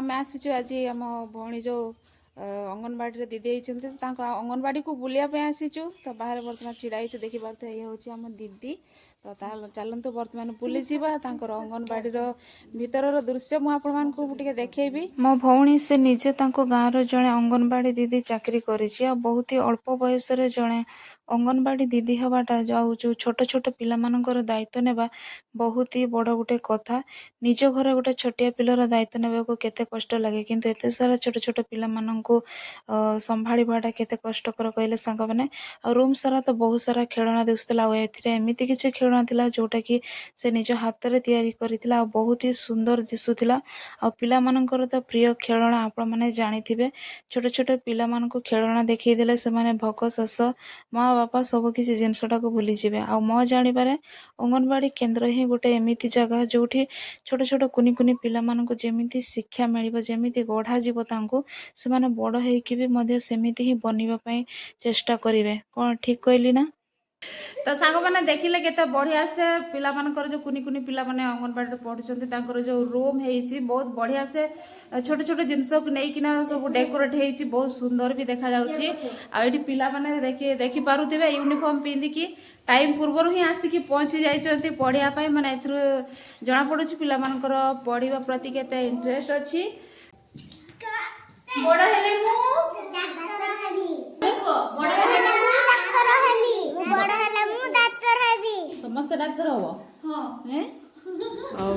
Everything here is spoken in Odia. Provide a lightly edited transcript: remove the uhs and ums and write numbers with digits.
ଆମେ ଆସିଛୁ ଆଜି ଆମ ଭଉଣୀ ଯେଉଁ ଅଙ୍ଗନବାଡ଼ିରେ ଦିଦି ହେଇଛନ୍ତି, ତ ତାଙ୍କ ଅଙ୍ଗନବାଡ଼ିକୁ ବୁଲିବା ପାଇଁ ଆସିଛୁ। ତ ବାହାରେ ବର୍ତ୍ତମାନ ଛିଡ଼ା ହେଇଛୁ, ଦେଖିପାରୁଥିବେ, ଇଏ ହେଉଛି ଆମ ଦିଦି। ତ ତାହେଲେ ଚାଲନ୍ତୁ, ବର୍ତ୍ତମାନ ବୁଲିଯିବା। ତାଙ୍କର ଅଙ୍ଗନବାଡ଼ିର ଭିତରର ଦୃଶ୍ୟ ମୁଁ ଆପଣମାନଙ୍କୁ ଟିକେ ଦେଖେଇବି। ମୋ ଭଉଣୀ ସେ ନିଜେ ତାଙ୍କ ଗାଁର ଜଣେ ଅଙ୍ଗନବାଡ଼ି ଦିଦି ଚାକିରି କରିଛି। ଆଉ ବହୁତ ହି ଅଳ୍ପ ବୟସରେ ଜଣେ ଅଙ୍ଗନବାଡ଼ି ଦିଦି ହେବାଟା, ଆଉ ଯେଉଁ ଛୋଟ ଛୋଟ ପିଲାମାନଙ୍କର ଦାୟିତ୍ୱ ନେବା ବହୁତ ହି ବଡ଼ ଗୋଟେ କଥା। ନିଜ ଘରେ ଗୋଟେ ଛୋଟିଆ ପିଲାର ଦାୟିତ୍ୱ ନେବାକୁ କେତେ କଷ୍ଟ ଲାଗେ, କିନ୍ତୁ ଏତେ ସାରା ଛୋଟ ଛୋଟ ପିଲାମାନଙ୍କୁ ସମ୍ଭାଳିବାଟା କେତେ କଷ୍ଟକର କହିଲେ ସାଙ୍ଗମାନେ? ଆଉ ରୁମ୍ ସାରା ତ ବହୁତ ସାରା ଖେଳଣା ଦିଶୁଥିଲା। ଆଉ ଏଥିରେ ଏମିତି କିଛି ଖେଳଣା ଥିଲା, ଯୋଉଟାକି ସେ ନିଜ ହାତରେ ତିଆରି କରିଥିଲା ଆଉ ବହୁତ ହି ସୁନ୍ଦର ଦିଶୁଥିଲା। ଆଉ ପିଲାମାନଙ୍କର ତ ପ୍ରିୟ ଖେଳଣା, ଆପଣମାନେ ଜାଣିଥିବେ। ଛୋଟ ଛୋଟ ପିଲାମାନଙ୍କୁ ଖେଳଣା ଦେଖେଇ ଦେଲେ ସେମାନେ ଭୋକ, ଶୋଷ, ମା ବାପା ସବୁ କିଛି ଜିନିଷଟାକୁ ଭୁଲିଯିବେ। ଆଉ ମୋ ଜାଣିବାରେ ଅଙ୍ଗନବାଡ଼ି କେନ୍ଦ୍ର ହିଁ ଗୋଟେ ଏମିତି ଜାଗା, ଯୋଉଠି ଛୋଟ ଛୋଟ କୁନି କୁନି ପିଲାମାନଙ୍କୁ ଯେମିତି ଶିକ୍ଷା ମିଳିବ, ଯେମିତି ଗଢ଼ାଯିବ ତାଙ୍କୁ, ସେମାନେ ବଡ଼ ହେଇକି ବି ମଧ୍ୟ ସେମିତି ହିଁ ବନିବା ପାଇଁ ଚେଷ୍ଟା କରିବେ। କ'ଣ ଠିକ୍ କହିଲି ନା? ତ ସାଙ୍ଗମାନେ, ଦେଖିଲେ କେତେ ବଢିଆ ସେ ପିଲାମାନଙ୍କର, ଯୋଉ କୁନି କୁନି ପିଲାମାନେ ଅଙ୍ଗନବାଡ଼ିରେ ପଢୁଛନ୍ତି, ତାଙ୍କର ଯୋଉ ରୁମ୍ ହେଇଛି, ବହୁତ ବଢିଆ ସେ ଛୋଟ ଛୋଟ ଜିନିଷକୁ ନେଇକିନା ସବୁ ଡେକୋରେଟ ହେଇଛି। ବହୁତ ସୁନ୍ଦର ବି ଦେଖାଯାଉଛି। ଆଉ ଏଠି ପିଲାମାନେ ଦେଖିପାରୁଥିବେ, ୟୁନିଫର୍ମ ପିନ୍ଧିକି ଟାଇମ୍ ପୂର୍ବରୁ ହିଁ ଆସିକି ପହଞ୍ଚି ଯାଇଛନ୍ତି ପଢିବା ପାଇଁ। ମାନେ ଏଥିରୁ ଜଣାପଡୁଛି ପିଲାମାନଙ୍କର ପଢିବା ପ୍ରତି କେତେ ଇଣ୍ଟରେଷ୍ଟ ଅଛି। ବଡ ହେଲେ ମୁଁ ଡାକ୍ତର ହେବି। ବଡ ହେଲେ ମୁଁ ଡାକ୍ତର ହେବି। ମୁଁ ବଡ ହେଲେ ମୁଁ ଡାକ୍ତର ହେବି। ସମସ୍ତେ ଡାକ୍ତର ହବ। ହଁ।